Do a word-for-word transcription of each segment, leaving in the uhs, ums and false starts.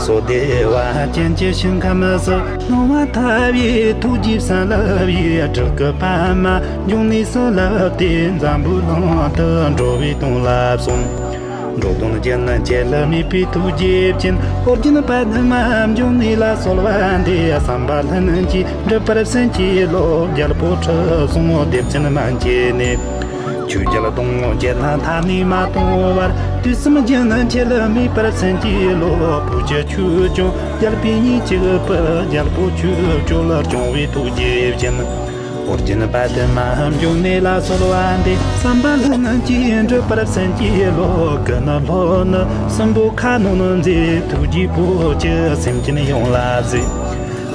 བདེ་བ་ཅན་གྱི་ཞིང་ཁམས་སུ། སྣང་བ་ཐར་པའི་ཐུགས་རྗེའི་བྱིན་རླབས་ཡིས། སྤྲུལ་སྐུ་པདྨ་འབྱུང་གནས་སུ་བསླབས་ཏེ། འཛམ་བུའི་གླིང་དུ་འགྲོ་བའི་དོན་ལ་གསུངས། འགྲོ་དོན་རྒྱུན་ཆད་མེད་པའི་ཐུགས་རྗེ་ཅན། ཨོ་རྒྱན་པདྨ་འབྱུང་གནས་ལ་གསོལ་བ་འདེབས། བསམ་པ་ལྷུན་གྱིས་འགྲུབ་པར་བྱིན་གྱིས་རློབས། རྒྱལ་པོ་ཁྲི་སྲོང་ལྡེ་བཙན་མན་ཆད་ནས། ཆོས་རྒྱལ་གདུང་བརྒྱུད་ལ་ཐ་སྙད་མ་སྟོང་བར། དུས་གསུམ་རྒྱུན་ཆད་མེད་པར་བྱིན་གྱིས་རློབས། བོད་ཀྱི་ཆོས་སྐྱོང་རྒྱལ་པོའི་གཉེན་གཅིག་པུ། རྒྱལ་པོ་ཆོས་སྤྱོད་ལ་སྐྱོང་བའི་ཐུགས་རྗེ་ཅན། ཨོ་རྒྱན་པདྨ་འབྱུང་གནས་ལ་གསོལ་བ་འདེབས། བསམ་པ་ལྷུན་གྱིས་འགྲུབ་པར་བྱིན་གྱིས་རློབས། སྐུ་ནི་ལྷོ་ནུབ་སྲིན་པོ་ཁ་གནོན་མཛད། ཐུགས་རྗེའི་བུ་ཁྱོད་སེམས་ཅན་ཡོངས་ལ་གཟིགས།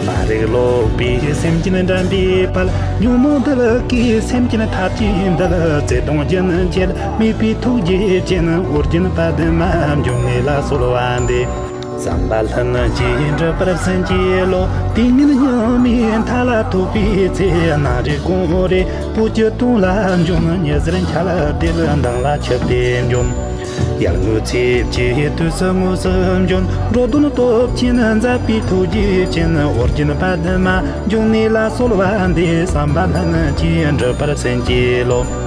མ་རིག་ལོག་པའི་སེམས་ཅན་འདྲེན་པའི་དཔལ། ཉོན་མོངས་གདུལ་དཀའི་སེམས་ཅན་ཐར་བྱེད་འདུལ། བརྩེ་གདུང་རྒྱུན་ཆད་མེད་པའི་ཐུགས་རྗེ་ཅན། ཨོ་རྒྱན་པདྨ་འབྱུང་གནས་ལ་གསོལ་བ་འདེབས། བསམ་པ་ལྷུན་གྱིས་འགྲུབ་པར་བྱིན་གྱིས་རློབས། དུས་ངན་སྙིགས་མའི་མཐའ་ལ་ཐོབ་པའི་ཚེ། ནམ་རེ་དགོང་རེ་བོད་ཀྱི་དོན་ལ་འབྱོན། ཉི་ཟེར་འཆར་དེ་ལ་མདངས་ལ་ཆིབས་ཏེ་འབྱོན། ཡར་ངོའི་ཚེས་བཅུའི་དུས་སུ་དངོས་སུ་འབྱོན། འགྲོ་དོན་སྟོབས་ཆེན་མཛད་པའི་ཐུགས་རྗེ་ཅན། ཨོ་རྒྱན་པདྨ་འབྱུང་གནས་ལ་གསོལ་བ་འདེབས། བསམ་པ་ལྷུན་གྱིས་འགྲུབ་པར་བྱིན་གྱིས་རློབས།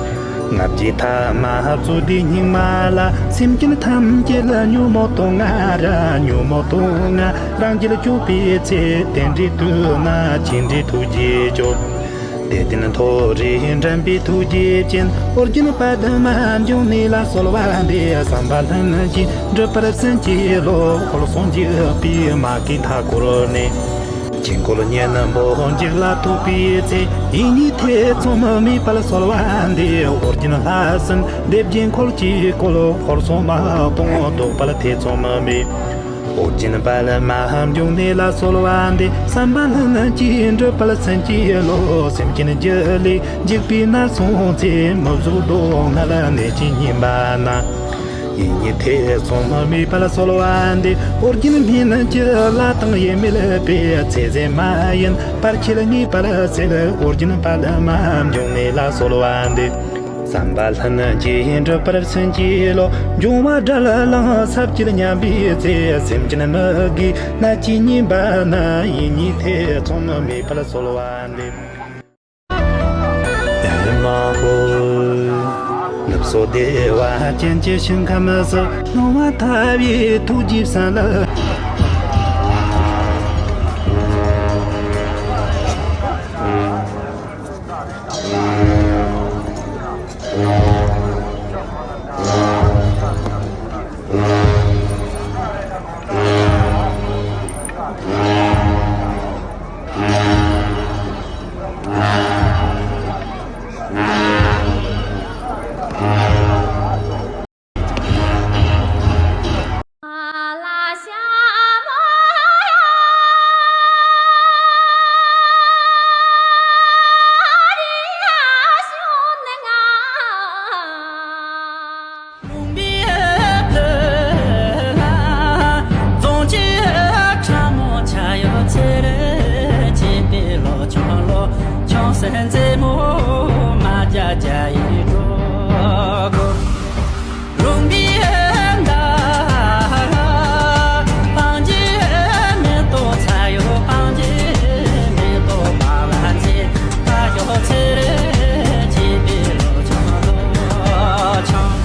ལྔ་བརྒྱའི་ཐ་མ་རྩོད་ཟླའི་སྙིགས་མ་ལ། སེམས་ཅན་ཐམས་ཅད་ཉོན་མོངས་དུག་ལྔ་ར། ཉོན་མོངས་དུག་ལྔ་རང་རྒྱལ་སྐྱོབ་པའི་ཚེ། དེ་འདྲའི་དུས་ན་ཅི་འདྲའི་ཐུགས་རྗེ་སྐྱོ། དད་ལྡན་མཐོ་རིས་འདྲེན་པའི་ཐུགས་རྗེ་ཅན། ཨོ་རྒྱན་པདྨ་འབྱུང་གནས་ལ་གསོལ་བ་འདེབས། བསམ་པ་ལྷུན་གྱིས་འགྲུབ་པར་བྱིན་གྱིས་རློབས། འཁོར་གསུམ་འཇིགས་པའི་མ་རྒན་མཐའ་བསྐོར་ནས། དཀྱིལ་འཁོར་གཉན་པོ་འཇིག་ལ་ཐུག་པའི་ཚེ། ཡིད་གཉིས་ཐེ་ཚོམ་མེད་པར་གསོལ་བ་འདེབས། ཨོ་རྒྱན་ལྷ་སྲིན་སྡེ་བརྒྱད་འཁོར་གྱིས་བསྐོར། འཁོར་གསུམ་དམག་དཔུང་བཟློག་པར་ཐེ་ཚོམ་མེད། ཨོ་རྒྱན་པདྨ་འབྱུང་གནས་ལ་གསོལ་བ་འདེབས། བསམ་པ་ལྷུན་གྱིས་འགྲུབ་པར་བྱིན་གྱིས་རློབས། སེམས་ཅན་རྒྱུད་ལས་འཇིག་པའི་ནད་སོང་ཚེ། མི་བཟོད་སྡུག་བསྔལ་ནད་ཀྱིས་ཉེན་པ་ན། ཡིད་གཉིས་ཐེ་ཚོམ་མེད་པར་གསོལ་བ་འདེབས། ཨོ་རྒྱན་སྨན་གྱི་བླ་དང་ཡིད་མེད་པའི། ཚེ་ཟད་མ་ཡིན་བར་ཆད་ངེས་པར་སེལ། ཨོ་རྒྱན་པདྨ་འབྱུང་གནས་ལ་གསོལ་བ་འདེབས། བསམ་པ་ལྷུན་གྱིས་འགྲུབ་པར་བྱིན་གྱིས་རློབས། འབྱུང་བ་དགྲར་ལངས་ས་བཅད་ཉམས་པའི་ཚེ། སེམས་ཅན་མི་དགེའི་ནད་ཀྱིས་ཉེན་པ་ན། ཡིད་གཉིས་ཐེ་ཚོམ་མེད་པར་གསོལ་བ་འདེབས། ཨེ་མ་ཧོ། ནུབ་སོ་བདེ་བ་ཅན་གྱི་ཞིང་ཁམས་སུ། སྣང་བ་ཐར་པའི་ཐུགས་རྗེའི་བྱིན་རླབས། ལུང་པའི་བོད་ལ་རྫོང་ཆེན་ཁྲ་མོ་ཆ་ཡོད་ཚེ་རེ་བྱེད་པའི་ལོ་ཆུང་ལོ་ཆུང་སེམས་རྩེ་མོ་མ་བརྒྱ་བརྒྱ་ཡི་འགྲོ་གོ། ལུང་པའི་མདའ་སྤང་རྒྱུ་མེ་ཏོག་ཚ་ཡོད་སྤང་རྒྱུ་མེ་ཏོག་མ་ལ་མཛེས་ཁ་ཡོད་ཚེ་རེ་བྱེད་པའི་ལོ་ཆུང་ལོ་ཆུང་།